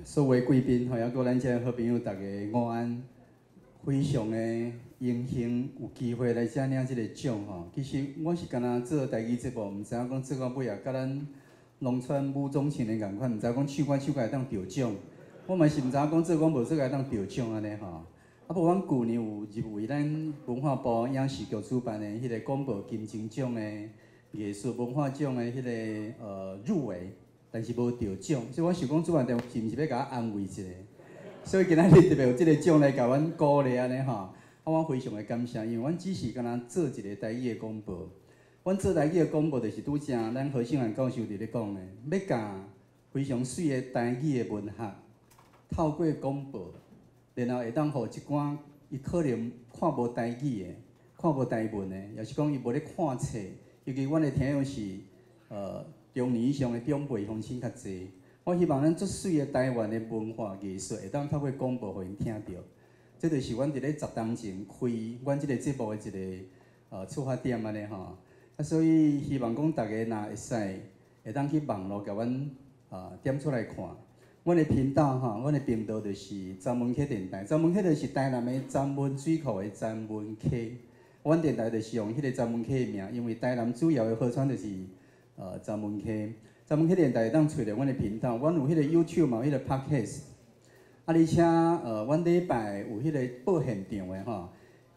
所有貴賓，還有咱這个好朋友，大家午安。非常的榮幸有機會來遮領這個獎吼。其實我是干焦做台語節目，毋知影講做到尾啊，佮咱農村武宗青年仝款，毋知講唱歌唱歌會當得獎。我嘛是毋知影講做廣播做會當得獎按呢吼。啊，無阮舊年有入圍咱文化部影視局主辦的彼个廣播金鐘獎的藝術文化獎的彼个入圍，但是無得獎，所以我想講主辦單位是毋是欲共我安慰一下？所以今仔日特別有這个獎來共阮鼓勵按呢吼，啊，我非常的感謝，因為阮只是干焦做一个台語的廣播。阮做台語的廣播，就是拄才咱何勝漢教授佇咧講的，欲共非常媠的台語的文學，透過廣播，然後會當予一寡伊可能看無台語的、看無台文的，抑是講伊無咧看冊，尤其阮的聽友是中年以上的長輩鄉親較濟。我希望咱足媠的台灣的文化藝術，會當透過廣播予𪜶聽著。這就是阮佇咧10冬前開阮這个節目的一个出發點按呢吼。啊，所以希望講大家若會使，會當去網路共阮點出來看。阮的頻道吼，阮的頻道就是曾文溪電台。曾文溪就是台南的曾文水庫的曾文溪。阮電台就是用彼个曾文溪的名，因為台南主要的河川就是曾文溪。曾文溪電台會當揣著阮的頻道，阮有彼個 YouTube 嘛，有彼個 Podcast。啊，而且阮禮拜有彼個報現場的吼。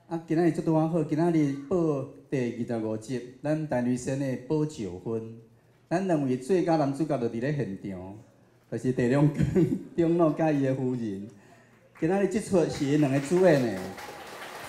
啊，今仔日足拄仔好，今仔日報第25集，咱陳瑞生的報九分。咱兩位最佳男主角就佇咧現場，就是鄭良根、長老佮伊的夫人。今仔日這齣是𪜶兩个主演的。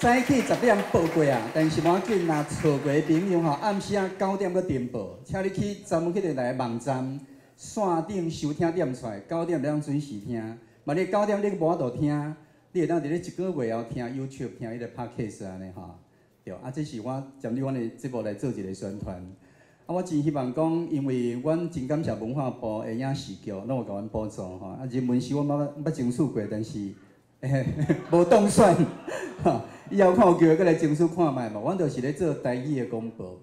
早起10點報過啊，但是無要緊，若錯過的朋友吼，暗時仔9點閣重播，請你去專門去電台的網站線頂收聽點出來，九點會當準時聽。嘛，你九點你無法度聽，你會當佇咧一个月後聽 YouTube 聽彼个 Podcast 按呢吼。對，啊，這是我針對阮的節目來做一个宣傳。啊，我真希望講，因為阮真感謝文化部的影視局，攏有共阮補助吼。啊，人文社我捌捌爭取過，但是無當選。吼，以後看有機會閣來爭取看覓無。阮就是咧做台語的廣播。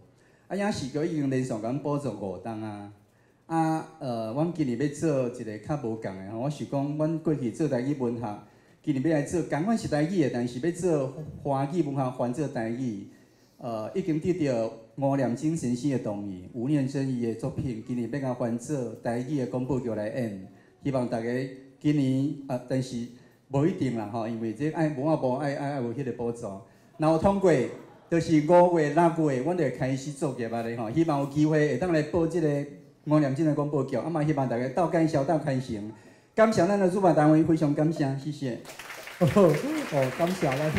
啊，影視局已經連續共阮補助5冬啊。啊，阮今年欲做一个較無仝的吼。我想講，阮過去做台語文學，今年欲來做，仝款是台語的，但是欲做華語文學翻做台語。已經得著吳念真先生的同意，吳念真伊的作品，今年欲共翻做台語的廣播劇來演。希望大家今年啊，但是無一定啦吼，因為這愛文化部愛有彼个補助。若有通過，就是5月、6月，阮就會開始作業啊咧吼。希望有機會會當來報這个吳念真的廣播劇，啊嘛希望大家鬥介紹、鬥開心。感謝咱的主辦單位，非常感謝，謝謝。哦，感謝咱。